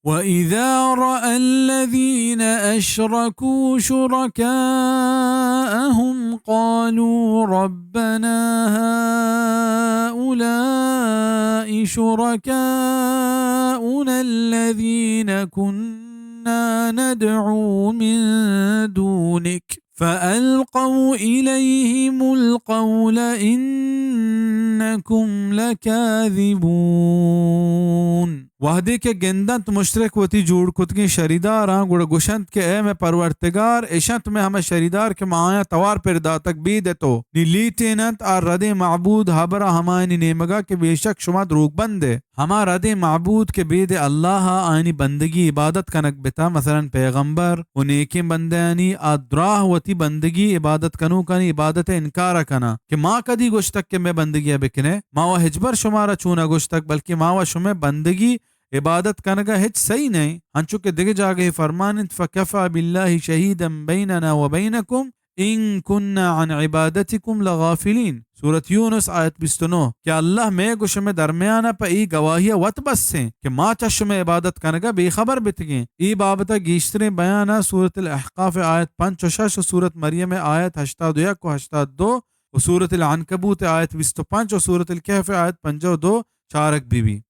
وإذا رأى الذين أشركوا شركاءهم قالوا ربنا هؤلاء شركاؤنا الذين كنا ندعو من دونك فألقوا إليهم القول إنكم لكاذبون۔ وہدے کہ گندنت مشرک وتی جوڑ کتگیں شریداراں، گڑا گوشنت کہ اے مئے پرورتگار، اش انت مئے ہمے شریدار کہ ما آیاں توار پر داتگ بید تو۔ نی لیٹیننت آ ردیں معبود ہبرا ہمایانی نیمگا کہ بے شک شما دروگ بندے۔ ہما ردیں معبود کہ بید اللہ ءَ آیانی بندگی عبادت کنگ بتا، مثلاً پیغمبر و نیکیں بندیانی، آ دراہ وتی بندگی عبادت کنوکانی عبادت ءِ انکار ءَ کناں کہ ما کدی گوشتگ کہ مئے بندگی ءَ بکنے؟ ما و ہچبر شمارا چون ءَ گوشتگ، بلکہ ما و شمئے بندگی عبادت کنگ ءَ ہچ سہی نئیں۔ انچو کہ دگہ جاگہے فرمان انت، فکفی باللہ شہیدا بیننا و بینکم ان کننا عن عبادتکم لغافلین۔ سورت یونس آیت بیست و نو، کہ اللہ مئے گو شمئے درمیان ءَ پہ اے گواہی ءَ وت بس انت کہ ما چہ شمئے عبادت کنگ ءَ بے خبر بتگیں۔ اے بابت ءَ گیشتریں بیان ءَ سورت الاحقاف آیت پنچ و شش و سورت مریم آیت ہشتاد و یک و ہشتاد دو و سورت العنکبوت آیت بیست و پنچ و سورت الکہف آیت پنجاہ و دو چارگ بہ بی۔